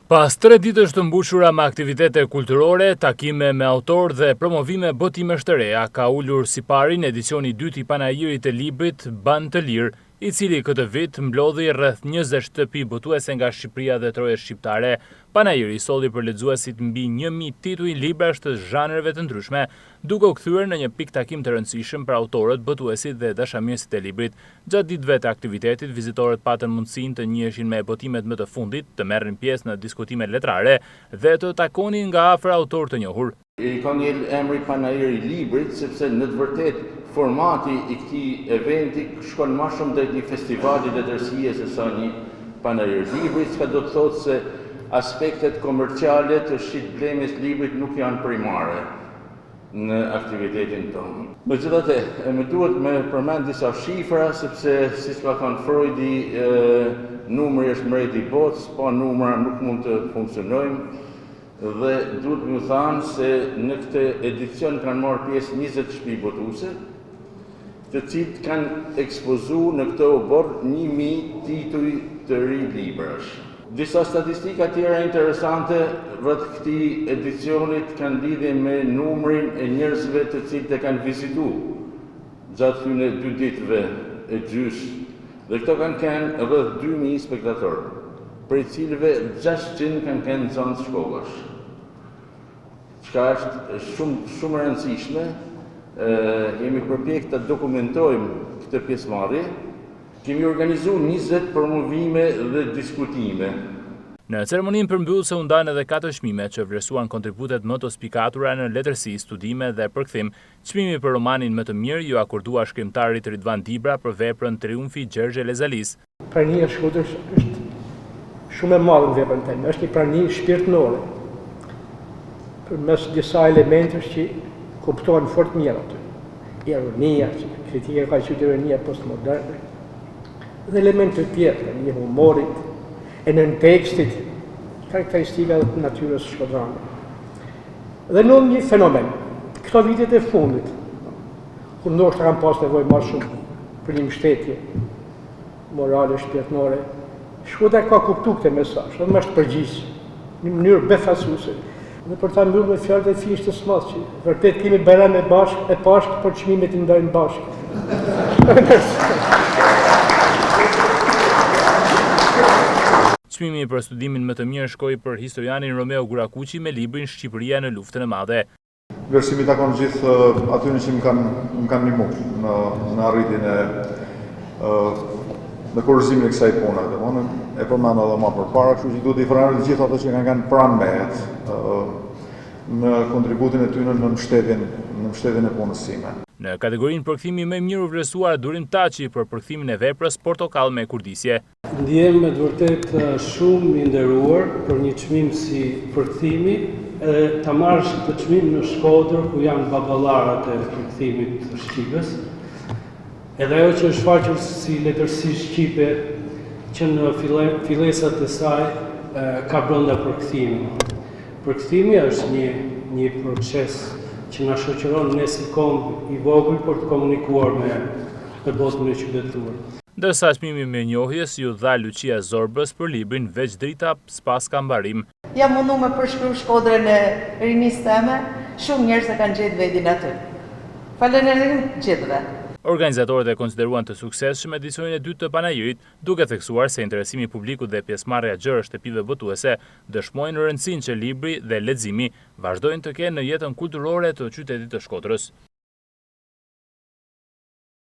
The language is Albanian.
Pas tre ditësh të mbushura me aktivitete kulturore, takime me autorë dhe promovime botimesh të reja, ka ulur siparin edicioni i dytë i Panairit të Librit Ban të Lirë, i cili këtë vit mblodhi rreth 20 shtëpi botuese nga Shqipëria dhe trojet shqiptare. Panairi solli për lexuesit mbi 1000 tituj librash të zhanreve të ndryshme, duke u kthyer në një pikëtakim të rëndësishëm për autorët, botuesit dhe dashamirësit e librit. Gjatë ditëve të aktivitetit, vizitorët patën mundësinë të njiheshin me botimet më të fundit, të merrnin pjesë në diskutime letrare dhe të takonin nga afër autorë të njohur. I ka ngel emri Panair i Librit, sepse në të vërtetë formati i këtij eventi shkon ma shumë drejt një festivali letërsie se sa një panair libri, çka do të thotë se aspektet komerciale të shitblerjes librit nuk janë primare në aktivitetin tonë. Megjithatë, më duhet me përmend disa shifra, sepse siç ka thënë Freudi, numri është mbreti i botës, pa numra nuk mund të funksionojmë dhe duhet me thanë se në këtë edicion kanë marrë pjesë 20 shtëpi botuese, të cilët kanë ekspozu në këtë oborr 1000 tituj të ri librash. Disa statistika tjera interesante rreth këtij edicionit kanë lidhje me numrin e njerëzve të cilët e kanë vizitu gjatë këtyne dy ditëve e gjysë dhe këto kanë qenë rreth 2000 spektatorë, prej cilëve 600 kanë qenë nxënës shkollash. Çka është shumë shumë e rëndësishme, jemi përpjekë të dokumentojmë këtë pjesëmarrje. Kemi organizu 20 promovime dhe diskutime. Në ceremoninë përmbyllëse u ndanë edhe katër çmime që vlerësuan kontributet më të spikatura në letërsi, studime dhe përkthim. Çmimi për romanin më të mirë iu akordua shkrimtarit Ridvan Dibra për veprën Triumfi i Gjergj Elezalisë. Prania e Shkodrës është shumë e madhe në veprën time, është një prani shpirtërore, përmes disa elementësh që kuptohen fort mirë aty. Ironia, që kritika ka quajtur ironia postmoderne, dhe elemente të tjerë, një humorit, e nëntekstit, karakteristika të natyrës shkodrane. Dhe në një fenomen, këto vitet e fundit, kur ndoshta kam pas nevojë më shumë për një mbështetje morale, shpirtërore, Shkodra ka kuptu këtë mesazh, dhe më është përgjigj në mënyrë befasuese. Dhe për ta mbyllur me fjalët e Fishtës së madh që vërtet kemi Bajram e bashkë, e Pashkë, por çmimet i ndajmë bashkë. Çmimi për studimin më të mirë shkoi për historianin Romeo Gurakuqi me librin Shqipëria në Luftën e Madhe. Vlerësimi i takon gjithë atyre që më kanë më kanë ndihmu në në arritjen e në kurorëzimin e kësaj pune, domethënë e përmenda edhe më përpara, kështu që duhet t'i falënderoj të gjithë ata që kanë qenë pranë meje në kontributin e tyre në mbështetjen në mbështetjen e punës sime. Në kategorinë përkthimi më i mirë u vlerësua Durim Taçi për përkthimin e veprës Portokall me kurdisje. Ndihem me të vërtetë shumë i nderuar për një çmim si përkthimi edhe ta marrësh këtë çmim në Shkodër ku janë baballarët e përkthimit të shqipes. Edhe ajo që është shfaqur si letërsi shqipe që në fillesat e saj ka brenda përkthimin. Përkthimi është një një proces që na shoqëron ne si komb i vogël për të komunikuar me me botën e qytetëruar. Ndërsa çmimi i mirënjohjes iu dha Lucia Zorbës për librin Veç drita s'paska mbarim. Jam mundu me përshkru Shkodrën e rinisë teme, shumë njerëz e kanë gjetë vedin aty. Falënderim gjithëve. Organizatorët e konsideruan të suksesshëm edicionin e dytë të panairit, duke theksuar se interesimi i publikut dhe pjesëmarrja e gjerë e shtëpive botuese dëshmojnë rëndësinë që libri dhe leximi vazhdojnë të kenë në jetën kulturore të qytetit të Shkodrës.